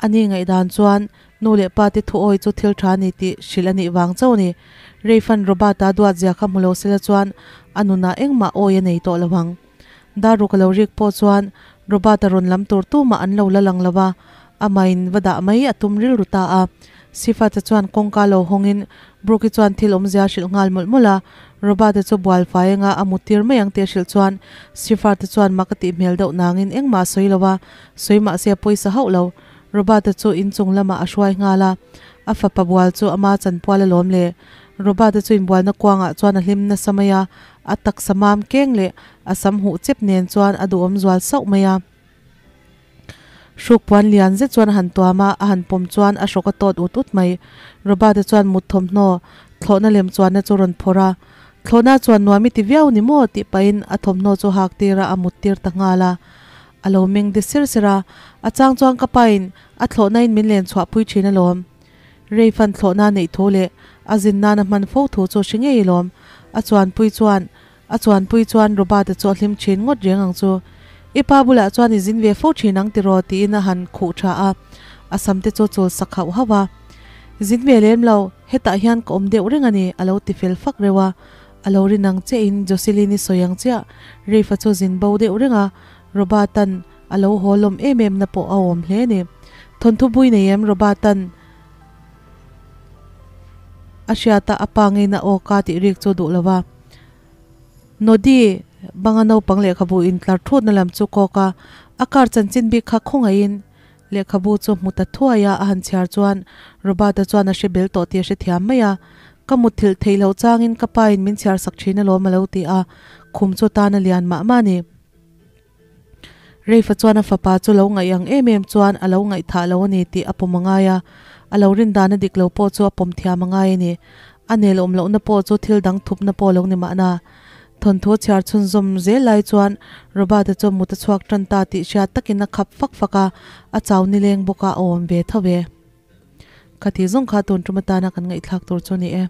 ani ngaihdan chuan nu leh pa te thu awi chu thil tha a ni tih hrilh a nih vang chauh a ni. Reifan Robert-a duat zia kha hmu lo sela chuan a nunah engmah awi a nei tawh lo ang. Daruk a lo rik pawh chuan Robert-a rawn lam tur tumah an lo la lang lo va, amahin va dah mai a tum rilru ta a. Sifat-a chuan kawngka lo hawngin Brooke-i chuan thil awmzia a hrilh nghal mawlh mawlh a, Robert-a chu bual fai anga a mu tir mai ang tih a hrilh chuan Sifat-a chuan mak a tih hmel deuh nangin engmah a sawi lo va, sawi mah se a pawisa hauh lo. Robert-a chu inchung lamah a hruai nghal a, a fapa bual chu ama chanpual alawm le. Robert-a chu inbualna kuangah chuan a hlim nasa mai a, A taksa mam keng leh a sam huh chep nen chuan a duhawm zual sauh mai a. Hruk puan lian zet chuan a han tuam a, a han pawm chuan a hrawk a tawt ut ut mai. Robert-a chuan mut thawmhnaw, thlawhna lem chuanna chu rawn phawrh a. Thlawhna chuan nuam i ti viau ni maw? tih pahin a thawmhnaw chu hak tir a, a mut tir ta nghal a. A lo meng de ser ser a, a chang chuan ka pain a thlawhnain min len chhuahpui thin alawm. Reifan thlawhna neih thu leh a zin nana hman fo thu chu hre ngei lawm. A chuanpui chuan a chuanpui chuan Robert-a chu a hlim thin ngawt reng ang chu. I pa bulah chuan i zin ve fo thin ang tiraw tiin a han khuh tha a, a sam te chu chul sak hauh hauh a. Zin ve lem lo, hetah hian ka awm deuh reng a ni a lo ti fel fak reuh a. A lo rin ang chiah in Jocelyn-i sawi ang chiah Reifa chu zin bo deuh reng a, Robert-a'n A lo haw lawm em em na pawh a awm hle ni. Thawnthu bui nei em Robert-a'n a hriat a, a pa ngeina aw ka tih rik chu duh lo va. Nodi, banga naupang lehkhabu intlar thutna lam chu kawk a, a car chanchin bik kha khawngaihin lehkhabu chu hmu ta thuai a, a han chhiar chuan Robert-a chuan a hre bel tawh tih a hrethiam mai a. Ka mutthilh theih loh changin ka pain min chhiar sak thin alawm a lo ti a, khum chu tan a lian mah mah a ni. Reifa chuan a fapa chu lo ngaih ang em em chuan a lo ngaihthah lo a ni tih a pawm a ngai a, a lo rin dan a dik lo pawh chu a pawm thiam a ngai a ni. A nel awm lohna pawh chu thil dang thupna pawh lo ni mahna. Thawnthu chhiar chhunzawm zel lai chuan Robert-a chu mut a chhuak tan ta tih hriat takin a khap fak fak a, a chau nileng bawk a, a awm ve tho ve. Kha ti zawng kha tun tum atana kan ngaihthlak tur chu a ni e.